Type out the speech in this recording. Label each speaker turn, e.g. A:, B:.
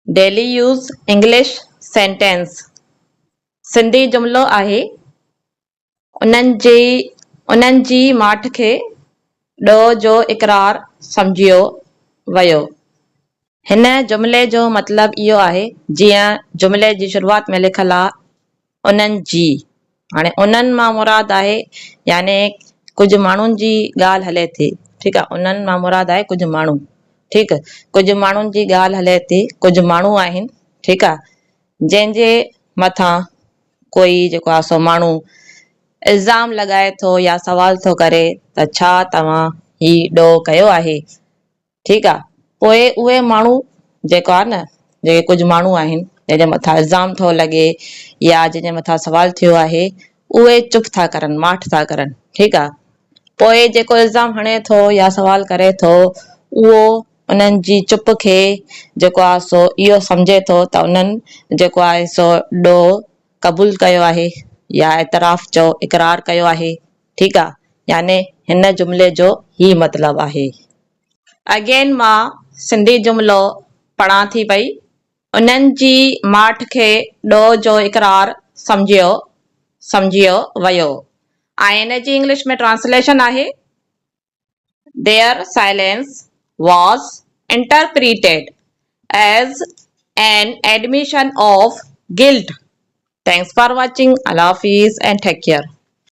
A: Daily use English sentence Sindhi جملو آهي انهن جي انهن جي ماٺ کي ڏوهه جو اقرار سمجهيو ويو. هن جملي جو مطلب اهو آهي جيئن جملي جي شروعات ۾ لکيل آهي انهن جي هاڻي انهن مان مراد آهي يعني ڪجهه ماڻهن جي ڳالهه هلي ٿي ٺيڪ آهي انهن مان مراد آهي ڪجهه ماڻهو ٺيڪ ڪجهه ماڻهن جي ڳالهه هلي ٿي ڪجهه ماڻهو آهن ٺيڪ آهي جنهن جي مٿان ڪوئي جيڪو آهي سو ماڻهو الزام لڳائي ٿو يا سوال ٿو ڪري ته ڇا توهان هي ڏوهه ڪيو آهي ٺيڪ آ پوء اهي ماڻهو جيڪو آ نه جيڪي ڪجهه ماڻهو آهن جنهن جي مٿان الزام ٿو لڳي يا جنهن جي مٿان سوال ٿيو آهي اهي چپ ٿا ڪرن ماٺ ٿا ڪرن ٺيڪ آ پوء جيڪو الزام هڻي ٿو يا سوال ڪري ٿو اهو انهن جي چپ کي جيڪو آ سو اهو سمجهي ٿو ته انهن جيڪو آهي سو ڏوهه قبول ڪيو آهي يا اعتراف چئو اقرار ڪيو آهي ٺيڪ آ يعني هن جملي جو هي مطلب آهي. اگين مان سنڌي جملو پڙهان ٿي پئي. انهن جي ماٺ کي ڏوهه جو اقرار سمجهيو سمجهيو ويو ۽ ان جي انگلش ۾ ٽرانسليشن آهي Their silence was interpreted as an admission of guilt. Thanks for watching. Allah Hafiz and take care.